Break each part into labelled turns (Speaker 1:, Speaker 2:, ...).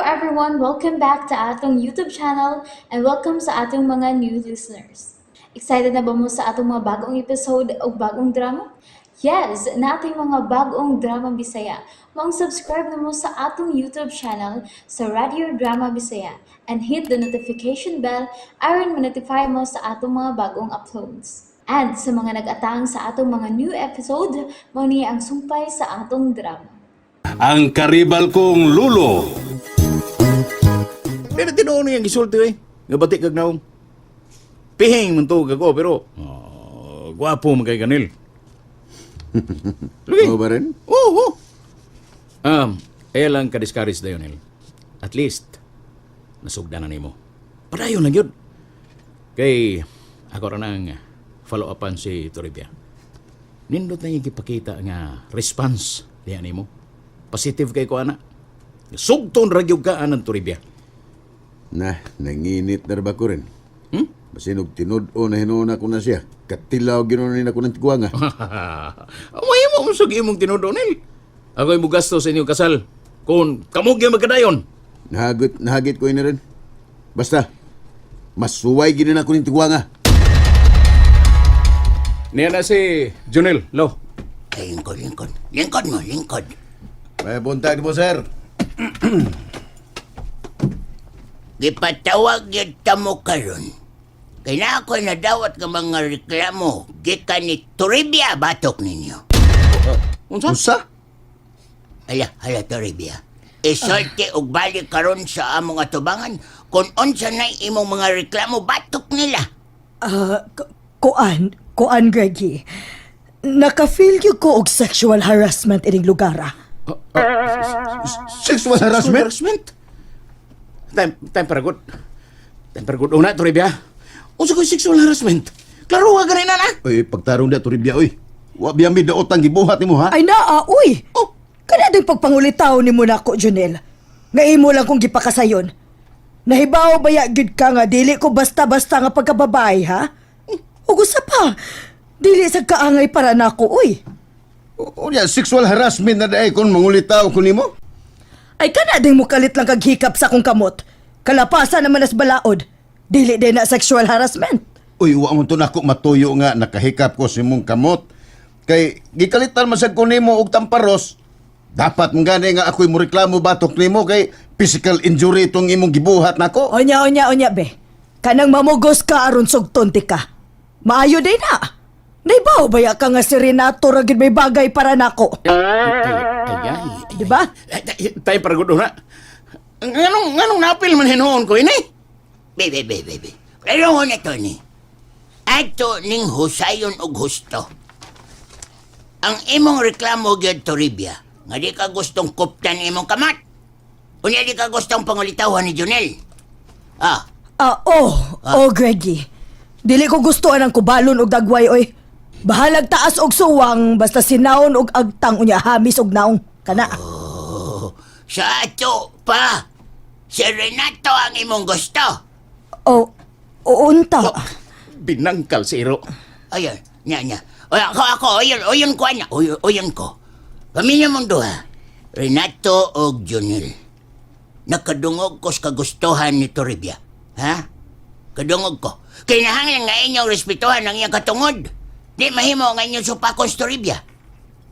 Speaker 1: everyone! Welcome back to atong YouTube channel and welcome sa atong mga new listeners. Excited na ba mo sa atong mga bagong episode o bagong drama? Yes, naa tay mga bagong drama Bisaya. Maong subscribe na mo sa atong YouTube channel sa Radio Drama Bisaya and hit the notification bell aron ma-notify mo sa atong mga bagong uploads. And sa mga nag-atang sa atong mga new episode, mao ni ang sumpay sa atong drama.
Speaker 2: Ang karibal kong lulo.
Speaker 3: Pero tinuon niyang gisulti eh. Nga bati kag naong. Pihing man to ko pero oh, gwapo man kay kanil. Lugi.
Speaker 4: Oo ba rin?
Speaker 3: Oo. Oh. Kaya lang ka-discourage dayon nil. At least nasugdan na nimo. Padayon lang yun. Kay ako ra nang follow upan si Toribia. Nindot na yung gipakita nga response diya nimo. Positive kay ko ana. Sugton ra gyud ka anang Toribia.
Speaker 4: Na, nanginit na ba ko rin?
Speaker 3: Hmm?
Speaker 4: Basin og tinud-o na hinuon ako na siya. Katilaw ginoon ni ako ng tiguanga.
Speaker 3: May mo usog imong tinudonil. Ako mo gasto sa inyong kasal. Kung kamo gyud magkadayon.
Speaker 4: Nahagit, nahagit ko ini rin. Basta, masuway ginin ako ng tiguanga.
Speaker 3: Niya na si Junel, lo.
Speaker 5: Ay, lingkod, lingkod. Lingkod mo, lingkod.
Speaker 4: May buntag mo, sir.
Speaker 5: Gipatawag yun tamo karon. Kay na ako nadawat nga mga reklamo gikan ni Toribia batok ninyo.
Speaker 3: Unsa?
Speaker 4: Usa?
Speaker 5: Hala, hala Toribia. Isulti og balik karon sa among atubangan kung unsa na imong mga reklamo batok nila.
Speaker 6: Ah, kuan, kuan, Greggy. Naka-feel gyud ko og sexual harassment ining lugar ah.
Speaker 4: Sexual harassment?
Speaker 3: Harassment? Time, time para good. Time para good. Una, Toribia. Unsa ko'y sexual harassment? Klaro ka ganina na.
Speaker 4: Uy, pagtarong da, Toribia, uy. Wa biya mi daotang gibuhat nimo ha?
Speaker 6: Ay naa, uy!
Speaker 3: Oh.
Speaker 6: Kana din pagpangulitaw ni mo nako, Junel. Nga imo lang kong gipakasayon. Nahibaw ba ya gyud ka nga dili ko basta-basta nga pagkababae, ha? Ug usa pa, dili sa kaangay para nako, uy.
Speaker 4: Unya, sexual harassment na daay kung mangulitaw ko nimo?
Speaker 6: Ay kana din mo kalit lang kag hikap sa akong kamot. Kalapasan naman as balaod. Dili din na sexual harassment.
Speaker 4: Uy, wa mo to nako matuyo nga nakahikap ko sa imong kamot. Kay gikalitan man sad ko nimo og tamparos. Dapat man gani nga ako'y moreklamo batok nimo kay physical injury itong imong gibuhat nako.
Speaker 6: Onya, onya, onya, be. Kanang mamugos ka aron sugton ti ka. Maayo day na. Naibaw ba ya ka nga si Renato ra gyud may bagay para nako?
Speaker 3: Ay, ay, ay.
Speaker 6: Di ba?
Speaker 3: Ay, ay, time para good una. Nganong napil man hinuon ko ini?
Speaker 5: Be, be, be, be, be. Klaro na to ni. Ato ning husayon og husto. Ang imong reklamo gyud Toribia, nga di ka gustong kuptan imong kamat. Unya di ka gustong pangulitawhan ni Junel. Ah,
Speaker 6: Ah, oh, oh, Greggy. Dili ko gusto ang kubalon og dagway oy. Bahalag taas og suwang basta sinaon og agtang unya hamis og naong kana.
Speaker 5: Sa ato pa. Si Renato ang imong gusto.
Speaker 6: Oh, unta.
Speaker 3: Binangkal si Iro.
Speaker 5: Ayun, nya nya. Oy, ako ako oyon oyon ko ana. Oyon oyon ko. Pamilya mong duha. Renato og Junel. Nakadungog ko sa kagustuhan ni Toribia. Ha? Kadungog ko. Kinahanglan nga inyong respetuhan ang iyang katungod. Di mahimo nga inyong supakon sa Toribia.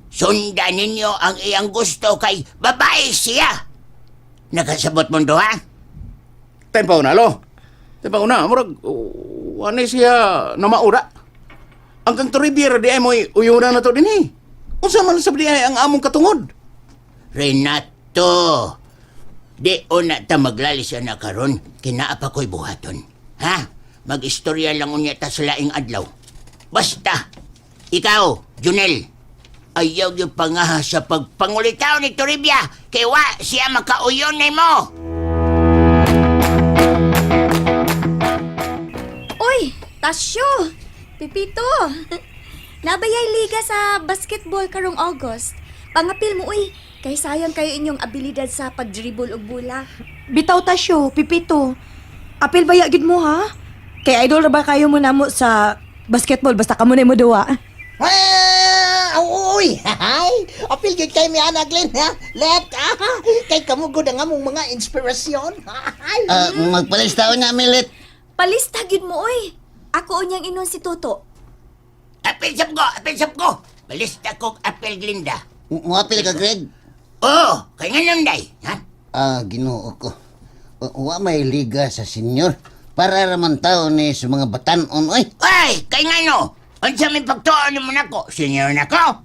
Speaker 5: Sundan ninyo ang iyang gusto kay babae siya. Nakasabot mong duha?
Speaker 3: Time pa una, lo. Time pa una, murag, oh, ano siya na maura. Ang kang Toribia ra di ay mo'y uyuna na to din eh. Unsa man sa di ay ang among katungod?
Speaker 5: Renato, di una ta maglalis na karon, kinaa pa ko'y buhaton. Ha? Mag-istorya lang unya ta sa laing adlaw. Basta, ikaw, Junel, ayaw yung pangaha sa pagpangulitaw ni Toribia, kay wa siya makauyon nimo.
Speaker 7: Uy, Tasyo! Pipito! Nabayay liga sa basketball karong August. Pangapil mo, uy. Kay sayang kayo inyong abilidad sa pag-dribble og bula.
Speaker 6: Bitaw tasyo, pipito. Apil ba ya gyud mo ha? Kay idol ra ba kayo mo namo sa basketball basta kamo na mo duwa.
Speaker 5: Ah, uy,
Speaker 8: Uy, hay! Apil gyud kay mi ana Glenn ha. Let ah, kay kamo gud ang among mga inspirasyon. Hay.
Speaker 9: Ah, magpalis taon niya, Milit.
Speaker 7: Palista gyud mo oy. Ako unyang inon si Toto.
Speaker 5: Apil sab ko, apil sab ko. Palista kog apil Glinda.
Speaker 9: Muapil ka, Greg.
Speaker 5: Oo, kay nganon day, ha?
Speaker 9: Ah, ginoo ko. Wa may liga sa senyor. Para raman tao ni sa mga batanon, oy.
Speaker 5: Ay, kay ngano? Unsa may pagtuon mo nako? Senior na ko.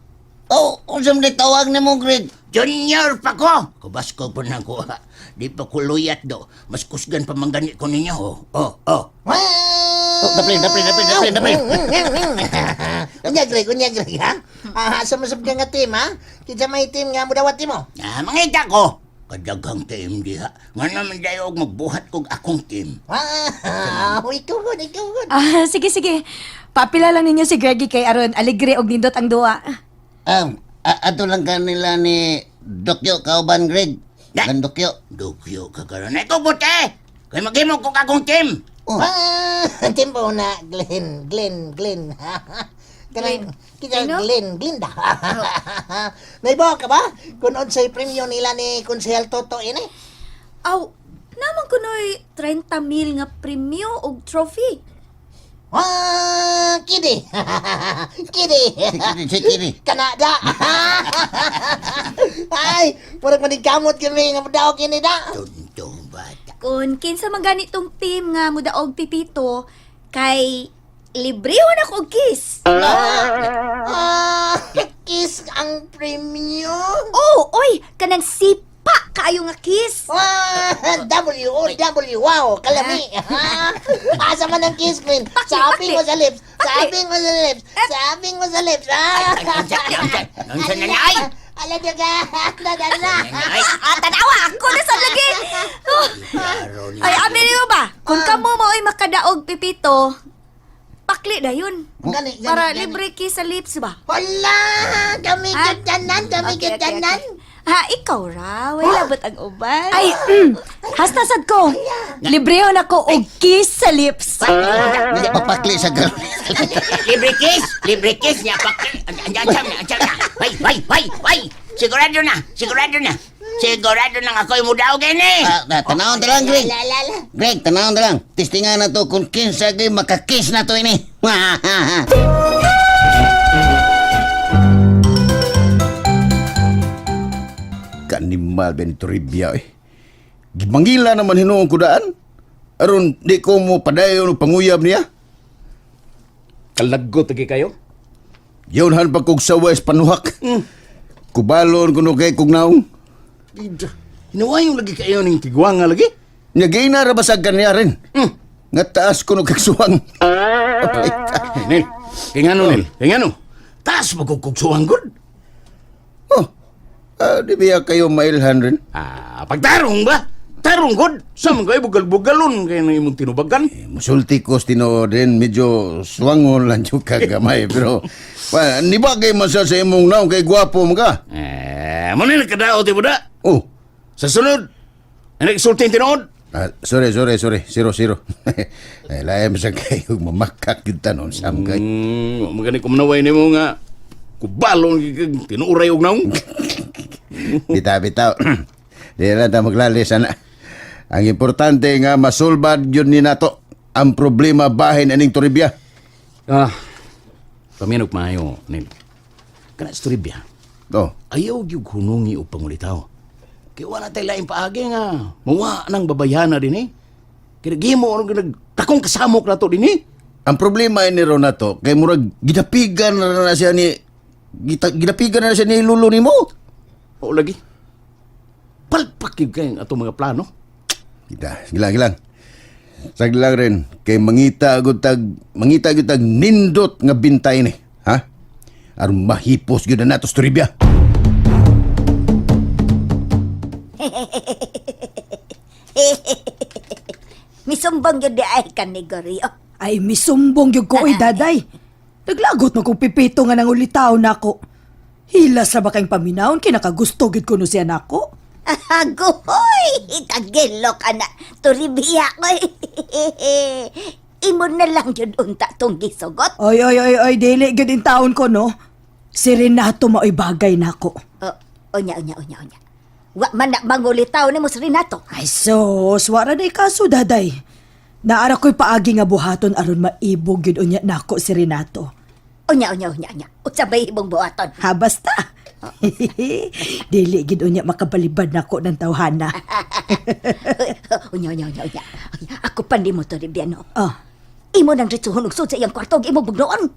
Speaker 9: Oh, unsa man tawag nimo, Greg?
Speaker 5: Junior pa ko. Kubasko po na ko. ha. Di pa ko luyat do. Mas kusgan pa man gani ko ninyo. Oh, oh, oh.
Speaker 9: Oh, daplin, daplin, daplin, daplin, daplin.
Speaker 8: Unya Greg, unya Greg ha. Ah, sa masab ka nga team ha. Kinsa may team nga mudawat mo?
Speaker 5: Ah, mangita ko. Kadaghang team diha. Nga naman dayo og magbuhat kog akong team.
Speaker 8: Ah, ikaw gud, ikaw gud.
Speaker 7: Ah, sige sige. Papila lang ninyo si Greggy kay aron alegre og nindot ang duwa.
Speaker 9: Ato lang kanila ni Dokyo Kauban, Greg.
Speaker 5: Ya.
Speaker 9: Kan Dokyo.
Speaker 5: Dugyo ka karon. Ikaw buti. Kay maghimo kog akong team.
Speaker 9: Oh,
Speaker 8: Ah, team po na Glenn, Glenn, Glenn. Kanang kita
Speaker 7: Ano?
Speaker 8: Glenn, Glinda. Naibaw ka ba? Kung unsay premyo nila ni Konsehal Toto ini?
Speaker 7: Aw, naman kunoy 30 mil nga premyo og trophy.
Speaker 8: Ah, kidi. Kidi.
Speaker 9: Sikiri, sikiri.
Speaker 8: Kanada. Ay, murag manigkamot kami nga mudaog kini da.
Speaker 5: Tuntong bata.
Speaker 7: Kung kinsa man ganitong team nga mudaog pipito kay librehon ako og kiss.
Speaker 8: Ah, kiss ang premyo.
Speaker 7: Oh, oy, kanang sipa kaayo nga kiss.
Speaker 8: Ah, W O W wow, kalami. Ah, Asa man ang kiss queen? Sabi mo sa lips, sabi mo sa lips, sabi mo sa lips. Ah.
Speaker 5: Ay, unsa, unsa, unsa na na ay.
Speaker 8: Ala daga, na.
Speaker 5: Ay,
Speaker 7: Ah, tanawa ako na sa lagi. Oh.
Speaker 5: klaro ni.
Speaker 7: Ay, amin niyo ba? Kung kamo mo ay makadaog pipito, pakli na yun.
Speaker 8: Gani, gani,
Speaker 7: Para
Speaker 8: gani.
Speaker 7: libre kiss sa lips ba?
Speaker 8: Wala, kami
Speaker 7: Ah?
Speaker 8: kitanan, kami kitanan.
Speaker 7: Ha, ikaw ra. Way labot ang uban.
Speaker 6: Ay, hasta sad ko. Librehon ako og kiss sa lips.
Speaker 9: Papakli sa girl.
Speaker 5: Libre kiss, libre kiss niya pakli. Andiyan na, andiyan na. Way, way, way, way. Sigurado na, sigurado na. Sigurado na nga ako'y mudaog ini.
Speaker 9: Ah, na, tanawon ta lang, Greg.
Speaker 8: La la la.
Speaker 9: Greg, tanawon ta lang. Testingan na to kung kinsa gyud makakiss na to ini.
Speaker 4: Kanimal ben Toribia eh. Gimangila naman hinuong kudaan. Aron di ko mo padayon og panguyab niya.
Speaker 3: Kalagot lagi kayo.
Speaker 4: Yun han pa kog saway sa panuhak. Kubalon kuno kay kog naong.
Speaker 3: Hinuwayong lagi kayo ning tigwanga lagi.
Speaker 4: Nya gina ra basag kaniya rin. Nga taas kuno kag suwang.
Speaker 3: Nil, kay ngano Nil? Kay ngano? Taas magkukugsuhan gud.
Speaker 4: Oh. Ah, di biya kayo mailhan rin.
Speaker 3: Ah, pagtarong ba? Tarong gud. Sa man kayo bugal-bugalon kay nang imong tinubagan.
Speaker 4: Eh, Musulti ko tinuod rin, medyo suwangon lang yung kagamay. Pero, pa, ni ba kay man sa imong naong kay gwapo mo ka?
Speaker 3: Eh, mo ni nagkadao ti buda.
Speaker 4: Oh,
Speaker 3: Sa sunod, ang nagsulti tinuod.
Speaker 4: ah, sorry, sorry, sorry. Zero, zero. eh, lain sa kayo, mamakak yun tanon sa kay.
Speaker 3: Magani ko manaway nimo nga kubalon kag tinuuray og naong.
Speaker 4: Bitaw, bitaw. Di lang ta maglalis, ana. Ang importante nga masulbad yun ni nato ang problema bahin aning Toribia.
Speaker 3: Ah, paminog maayo, Nil. Kana sa Toribia,
Speaker 4: Oh,
Speaker 3: ayaw gyud hunungi og pangulitaw. Kay wala tay laing paagi nga mawa nang babayhana din eh. Kaya gimo ano nagtakong kasamok na to din eh.
Speaker 4: ang problema ni Ronato kay murag gidapigan na na siya ni gidapigan na na siya ni lulo nimo.
Speaker 3: Oo lagi. Palpak gyud kay ang atong mga plano.
Speaker 4: Kita, gilang gilang. Saglang rin kay mangita gud tag nindot nga bintay ni, ha? Aron mahipos gyud na nato sa Toribia.
Speaker 5: Misumbong gyud di ay kanegorio.
Speaker 6: Ay, misumbong gyud ko, oy, daday. Naglagot man kong pipito nga nangulitaw nako. Hilas ra ba kayong paminawon kay nakagusto gyud kuno siya nako?
Speaker 5: Agoy! Kagilo ka na. Turibiya ko. Imo na lang yun unta tong gisugot.
Speaker 6: Oy, oy, oy, oy, dili gyud in taon ko, no? Si Renato maoy bagay nako.
Speaker 7: Oh, unya, unya, unya, unya. Wa man na mangulitaw nimo si Renato.
Speaker 6: Ay sus, wara na kaso daday. Naara ko'y paagi nga buhaton aron maibog yun unya nako si Renato.
Speaker 7: Unya, unya, unya, unya. Unsa bay imong buhaton?
Speaker 6: Ha, basta. Dili gid unya makabalibad nako ng tawhana.
Speaker 7: Unya, unya, unya, unya. Ay, ako pa nimo to, Ribiano.
Speaker 6: Ah,
Speaker 7: Imo nang ritsuhon og sud sa iyang kwarto ug imo bugnoon.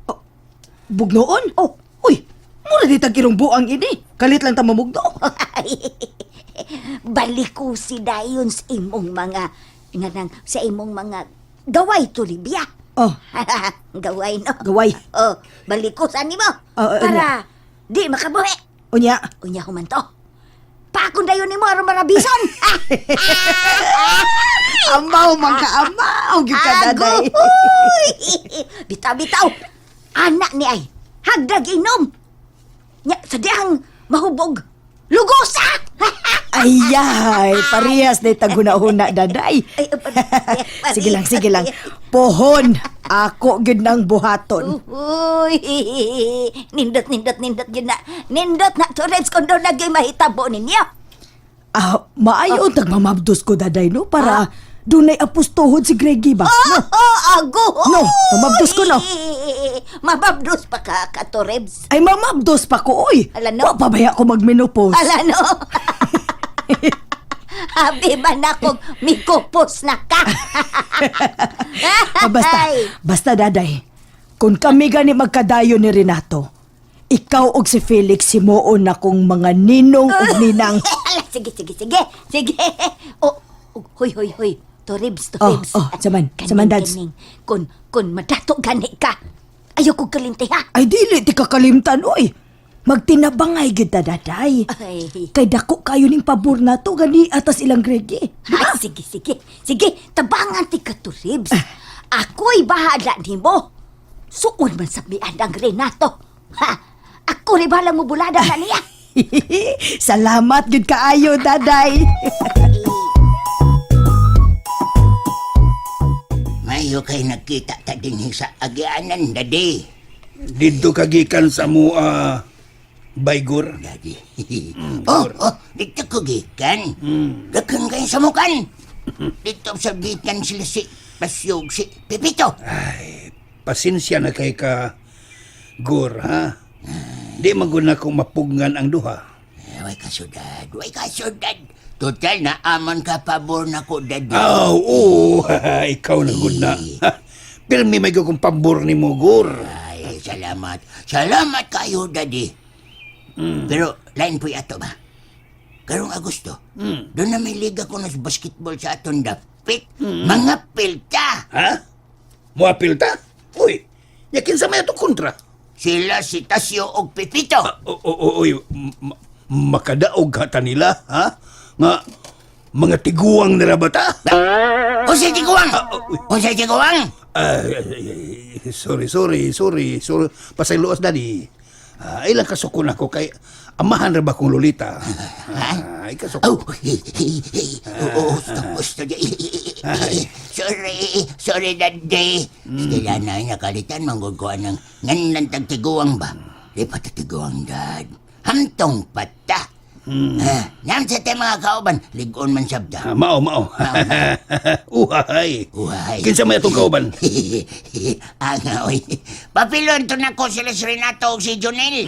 Speaker 6: Bugnoon? Oh, uy, mura di tag irong buang ini. Kalit lang ta mamugno.
Speaker 7: Baliko si dayon sa imong mga nganang sa imong mga gaway to Libya.
Speaker 6: Oh.
Speaker 7: Gaway no.
Speaker 6: Gaway.
Speaker 7: Oh, baliko sa nimo.
Speaker 6: Oh, oh,
Speaker 7: para di makabuhi.
Speaker 6: Unya.
Speaker 7: Unya human to. Pakon dayon nimo aron marabison.
Speaker 6: Amaw man ka amaw gyud ka daday.
Speaker 7: Agoy! Bitaw bitaw. Anak ni ay hagdag inom. Nya sa dihang mahubog. Lugosa.
Speaker 6: Ayay, parehas na taguna-huna daday.
Speaker 7: Ay, parehas.
Speaker 6: Sige lang, sige lang. Pohon, ako gyud nang buhaton.
Speaker 7: Uy, nindot, nindot, nindot yun na. Nindot na, Torres, kung doon naging mahitabo ninyo.
Speaker 6: Ah, maayo oh. Tagmamabdos ko daday no para dunay apustuhod si Greggy ba? No.
Speaker 7: Oh, ago!
Speaker 6: No, mamabdos ko, no.
Speaker 7: Mababdos pa ka, ka Torres.
Speaker 6: Ay mamabdos pa ko oy.
Speaker 7: Ala, no.
Speaker 6: Wa pa baya ko magmenopause.
Speaker 7: Ala, no. Habi ba na kung mikupos na ka?
Speaker 6: Ah, basta, basta daday. Kung kami gani magkadayo ni Renato, ikaw og si Felix himuon na kong mga ninong ug ninang.
Speaker 7: Ala, sige, sige, sige. Sige. Oh, oh, hoy, hoy, hoy. Toribs,
Speaker 6: Oh,
Speaker 7: Toribs.
Speaker 6: oh, saman, saman, dads.
Speaker 7: Kaning, kun madato gani ka. Ayaw kong kalimti, ha?
Speaker 6: Ay dili ti kakalimtan oy. Magtinabangay gyud ta daday.
Speaker 7: Ay.
Speaker 6: Kay dako kayo ning pabor nato gani atas ilang Greggy.
Speaker 7: Ay, sige, sige. Sige, tabangan ti ka, Toribs. Ako'y bahala nimo. Suon man sa mian ang Renato. Ha? Ako rin bahala mo bulada na niya.
Speaker 6: Salamat gyud kaayo daday.
Speaker 5: Mayo kay nagkita ta dinhi sa agianan, daddy.
Speaker 10: Didto ka gikan sa mua, Baygor.
Speaker 5: Daddy. Oh, oh, dito ko gikan. Daghan kayo sa mukan. Dito sa gikan sila si Pasyog si Pepito.
Speaker 10: Pasensya na kay ka, Gor, ha? Di man gud na kong mapugnan ang duha.
Speaker 5: Eh, way kasudad, way kasudad. Total na aman ka pabor na ko, daddy.
Speaker 10: Aw, oo, ikaw na gud na. Pirmi may kong pabor ni mo, Gor.
Speaker 5: Ay, salamat. Salamat kayo, daddy. Pero, lain po'y ato ba? Karong Agosto, doon na may liga ko na sa basketball sa aton dapit. Mga pilta!
Speaker 10: Ha? Muapil ta? Uy, yakin sa may atong kontra.
Speaker 5: Sila si Tasyo og Pepito.
Speaker 10: O, o, o, oy, makadaog ka ta nila, ha? Nga, mga tiguang nila ba ta?
Speaker 5: O si Tiguang! O si Tiguang!
Speaker 10: Ay, ay, ay, sorry, sorry, sorry, sorry. Pasayloas, daddy. Ah, ilang kasukon ako kay amahan ra ba kong lolita? Ah, ay kasukon.
Speaker 5: Oh, oo, stop, stop. Sorry, sorry, daddy. Sila na nakalitan, manggod ko anang nganlan tagtiguang ba? Di pa tagtiguang, dad. Hamtong pata. Ah, nam sa tayo mga kauban, ligon man sabda.
Speaker 10: Ah, mao, mao. Uhay.
Speaker 5: Uhay.
Speaker 10: Kinsa may atong kauban?
Speaker 5: Anga, oy. Papilon to nako sila si Renato ug si Jonel.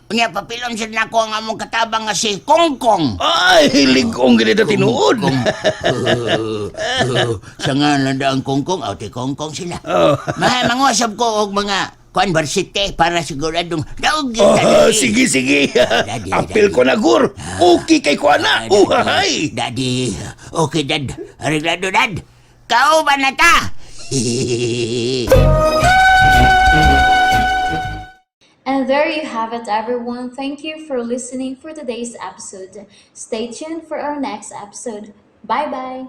Speaker 5: Unya, papilon sila nako ang among katabang nga si Kongkong.
Speaker 10: Ay, ligong ganito tinuod.
Speaker 5: Kongkong. Sa nga lang ang kongkong, aw ti kongkong sila.
Speaker 10: Oh.
Speaker 5: Ma, mangusap ko og mga kuan varsite para siguradong daog gyud ta,
Speaker 10: Oh,
Speaker 5: daddy.
Speaker 10: sige, sige.
Speaker 5: Daddy,
Speaker 10: Apil
Speaker 5: daddy.
Speaker 10: ko na, Gur. Okay kay ko na.
Speaker 5: Ah, daddy,
Speaker 10: Uhay.
Speaker 5: Daddy, okay dad. Areglado dad. Kauban na ta.
Speaker 1: And there you have it, everyone. Thank you for listening for today's episode. Stay tuned for our next episode. Bye bye.